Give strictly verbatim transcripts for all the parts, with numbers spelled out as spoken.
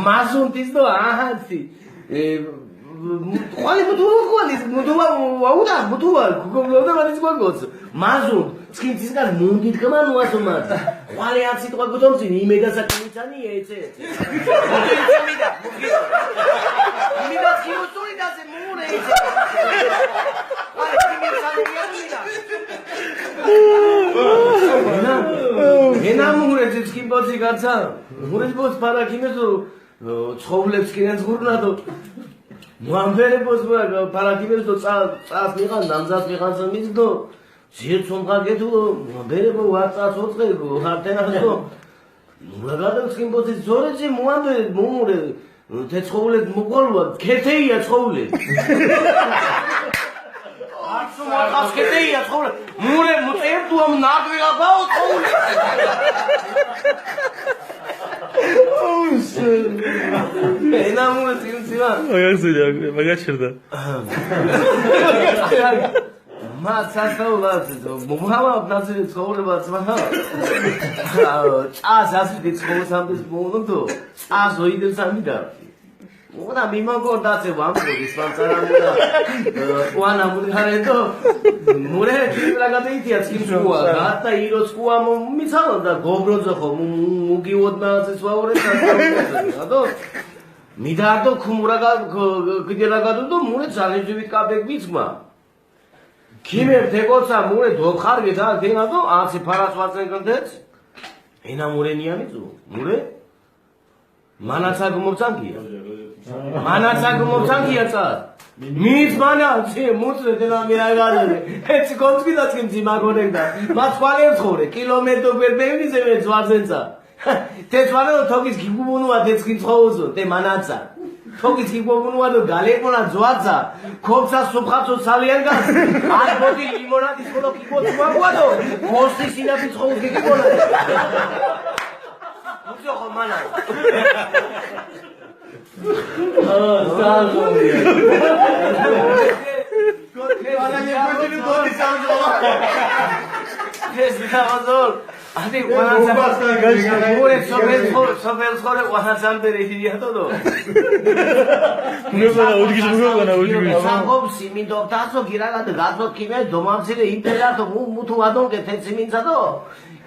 მაზუნ დის დო აჰანსი. ე, მ-, ხვალი მუთუვა, ხვალი მუთუვა, ვაუდა მუთუვა, გუგო მლოდა, მანიც გვაგოც. მაზუნ, ცკინ ცისკარ მუნდით გმან უასო მად. ხვალი ათ სიტყვა გუთომცინ, იმედა საკინიცანი ეცე. მუნდით მიდა, მუნდით. იმედა სკინო სული და ზე მუნ ეცე. ხვალი კინიცანი ეცე. ენა, ენა მურე ცისკინ ბოცი გაცა. მურე ბოც პარა კინესო, ო, ცხოვლებს კინეს გურნადო. მუამბერე ბოც პარა კინესო, წა-, წას მიღან, ნამზას მიღან, სამის დო. ჟირ ცომხა გეთულო, მუამბერე ბო, ვარ წას ოწყე გო, ხარ თენას დო. მურა გადავცკინ ბოცი, ზორე ჭი, მუამბერე, მურე, თე ცხოვლეთ მუყოლვა, ქეთეია ცხოვლე. არც მუხას ქეთეია ცხოვლე. მურე, მუწევ თუ ამ ნაგველა ბაო ცხოვლე. ენა მურე, წინ, წინა. მაგას ძინა, მაგას ჩერდა. მა სასაულა, მუჰამა ნაცი ცხოვლება, ცმა. ას, ას, ცხოვლს ამბის მოუნდო. ას ოიდეს ამიდა. მონა მიმაგორ დაცე ვამბოდი, სვანცარა მონა. ვანა მუდი ხარენდო. მურე, კიტრა გადაიტია, ცკი სკუა. გათა ირო სკუა მიცალო და გობროძე ხო, მუ-, მუ-, მუგიოდნა აცის ვაორე, და მიდარდო, ქუმურა გა-, ქ-, კიდე რა გადუნდო, მურე ძალებივით კაპეკ მიცმა. ქიმერ თეკოცა, მურე, დოხარ გეთა, თენადო, აცი ფარას ვაცენ კონდეც. ენა მურენია მიწუ, მურე. მანაცა გუმობცანკია. მანაცა გუმობცანკია ცა. მის მანაცი, მუწვე, თენა მირაგადე. ეცი კონცკი და ცკი ძიმა გონეკ და. მა თვალე თხორე, კილომეტრო გვერდები ზე მე ძვარზენცა. თე ძვარო თოკის გიგუბუნუა, თე ცკი ცხოუზო, თე მანაცა. თოკის გიგუბუნუა დო გალეკონა ძვარცა. ქობცა სუფხაცო სალიანკას. არ ბოდი ლიმონადის ხოლო გიგო თუაგუადო. გოსტი სინაფი ცხოუს გიგიბონა. უცო ხო მანა. აა, სალო. ეს გახაზოლ. ანი, ე, ვანაცან, გუგას გაგიგე, მურე, სოფელ, გაგიგე. სოფელ, სოფელ, ვანაცან ბერე ჰიათო დო. გუგას, უდგის, გუგას, უდგის. სამყოფ, სიმინდო, თასო, გირაგად, გაზო, ქიმე, დომამცირე, იმპერატორ, მუ, მუთუ ვადონკე, თე სიმინცა დო.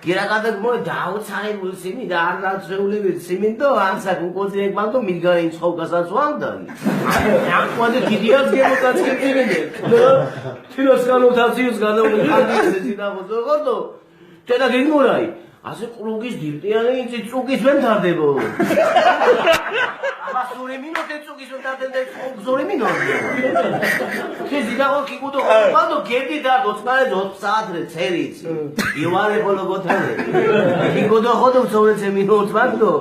გირაგად, მო, დაუცაი, მუ, სიმი, და არ დაცვეულები, სიმინდო, ანსა, გუგოზი, ეგ, მანდო, მილგარი, ის ხო გასაცვანდა. აკვანე, გიდიას, გემო, კაცკე, სიმინდე. თილოს, კანო, თაციოს, განო, მუ, სინა, ხო, ხო, ხო. ჩენა გეგმურაი, ასე კრუგის დილტიანი იცი წუკის ვემთარდებო. აბა, სური მინოთე წუკის ვემთარდენდე, გზური მინოთე. ქე ზიდაღო ქიკუდო, ბანდო გედი და დოცხალე ოთხ საათრე ცერი იცი. ივარე ხოლო გოთანე. ქიკუდო ხოდო, ცოვრე ცე მინოთს ბანდო.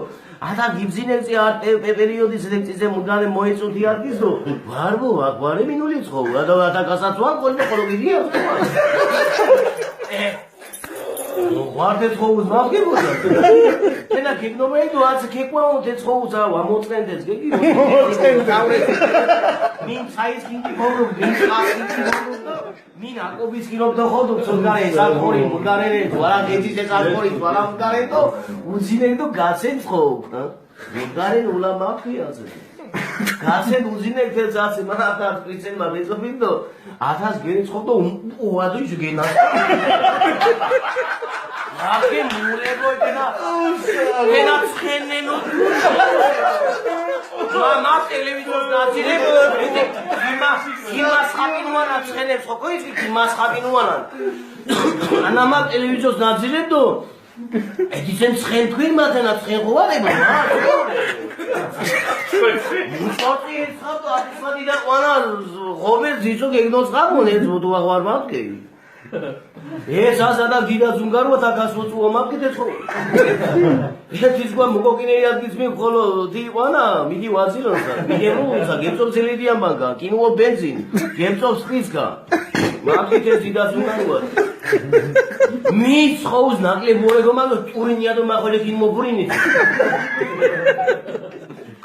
ათა გიბზინე წი არ პე-, პე-, პერიოდის ლექციზე მუდანე მოეწუთი არქისო. ვარბო, აგვარე მინული ცხო, ათა, ათა გასაცვან, ხოლმე ხოლო გიდია. ვარ თე ცხოუს მავგებოდა. თენა ქიგნობეიდო, აცი ქეკვაო თე ცხოუს, ა, ვამოწენდეს, გეგი? მინ ცაის ქინგი ქონდო, მინ ხას ქინგი ქონდო, მინ აკობის ქინობდა ხოდო, ცოდგარე, ზაფხორი, მურდარენე, ვარა გეძის ეს ზაფხორი, ვარა მურდარენდო, უძინენდო, გაცენ ცხოუ, ა? მურდარენ ულა მაფიაზე. გაცენ უძინე, თე ძაცი, მან ათას პრიცენმა ბეწოფინდო, ათას გერიცხობდო, უ-, უადო ის გენას. აკე მულებო, გენა, გენა ცხენენო. მა, მა ტელევიზორს ნაძირებ, ეთე, გიმა, გიმას ხაპინუანა ცხენებს, ხო, ხო, ის გიმას ხაპინუანა. ანა მა ტელევიზორს ნაძირებდო, ედიცენ ცხენ თქვი მათენა, ცხენ ხო ვარება, რა? მუწოწი, ცხატო, ათისმადი და ყვანა, ღობე ძიცო გეგნოს ხამონ, ეს მოდუა ღვარ მაფკე. ეს ასა და გიდა ზუნგარუა, თაკას მოწუა მაფკე, თეთრო. ეს ის გვა მუკოკინე იად გიცმი, ხოლო დი ყვანა, მიდი ვაზილონსა, მიდი ემულსა, გემწობ ცილიდია მანკა, კინუო ბენზინ, გემწობ სპისკა. მაფკე, ეს გიდა ზუნგარუა. მის ხოვს ნაკლებ მორეგო, მალო ტურინია და მახოლე კინ მოგურინი.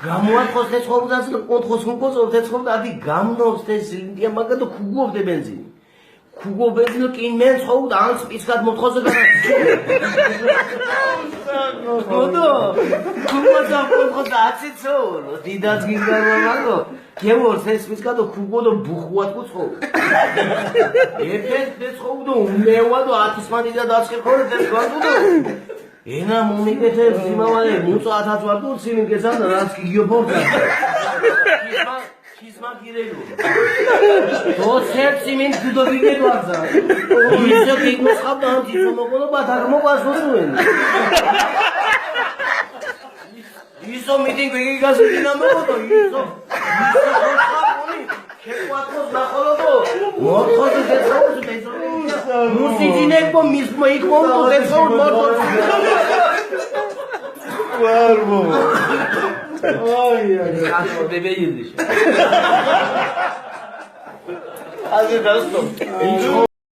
გამოათხოს თე ცხობდას, ოთხოს ხუნკოს, თე ცხობდა, ადი გამნობს თე სილინდია, მაგა და ქუგუობდე ბენზინი. ქუგო ბედნო კინ მენცხოვ და ამ სპისკად მოთხოზე განა. მოდო. ქუგო და მოთხოზე აცი ცო. დიდაც გინდა მამალო. გემორ სესმის კადო ქუგო და ბუხვად კუცხო. ეფეს დეცხო და უმევა და ათის მანილა დაცხე ქორე დეს განდო. ენა მომიკეთე სიმავალე, მუწა ათაც ვარ თუ სიმინ გეცან რაც გიგიო ფორტა. ქისმა ქისმა გირელო. დო სერც სიმინ გუდო გიგე გვარზა. ისო გიგმოს ხაბდა ამ თითო მოკოლო ბათარ მოყვას უსუენ. ისო მიდინ გვიგიგას დინა მოკოდო ისო. ისო ხაბუნი ქეკვატოს ნახოლოდო. მოთხოზე გეცაუს ბეძო. მუსიძინეკო მის მოიქმომდო გეცაუს მოთხოზე. ვარ მო. აი აი. კაშო ბებე ილიშ. აზე დასტო.